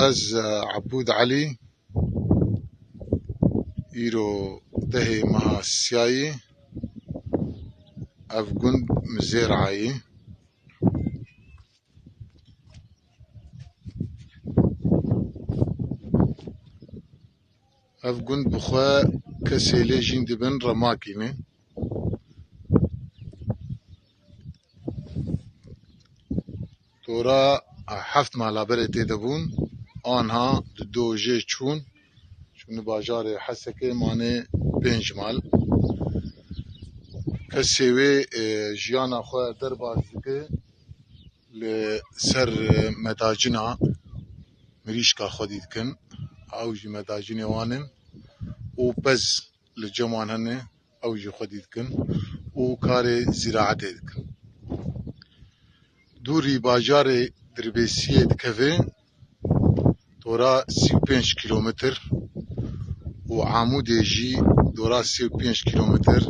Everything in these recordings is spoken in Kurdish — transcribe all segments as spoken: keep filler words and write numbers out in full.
Ez, e, Ebûd Elî, îro dehê meha siyayî, ev gund Mizêrayî. Ev gund bi xwe kesê lê jîn dibin Remakî ne. Dora heft mala berê tê de bûn. Anha di do jê çûn. Çûn bajarê Hesekê, mane pênc mal. Kesê wê, e, jiyana xwe derbas dike. Li ser, e, medacina mirîşka xwedî dikin. Ew jî medacinê wan in û pez li cem wan hene, ew jî xwedî dikin û karê zîraetê dikin. Dûrî bajarê Dirbêsiyê dikeve, dora sî û pênc kîlometr û Amûdê jî dora sî û pênc kîlometr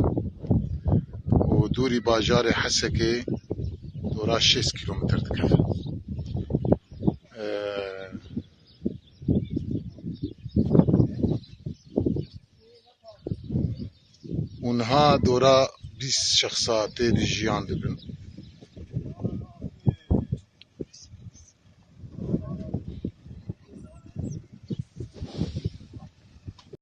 û dûrî bajarê Hesekê dora şêst kîlometr dikeve. Ee, û niha dora bîst şexsa tê de jiyan dibin.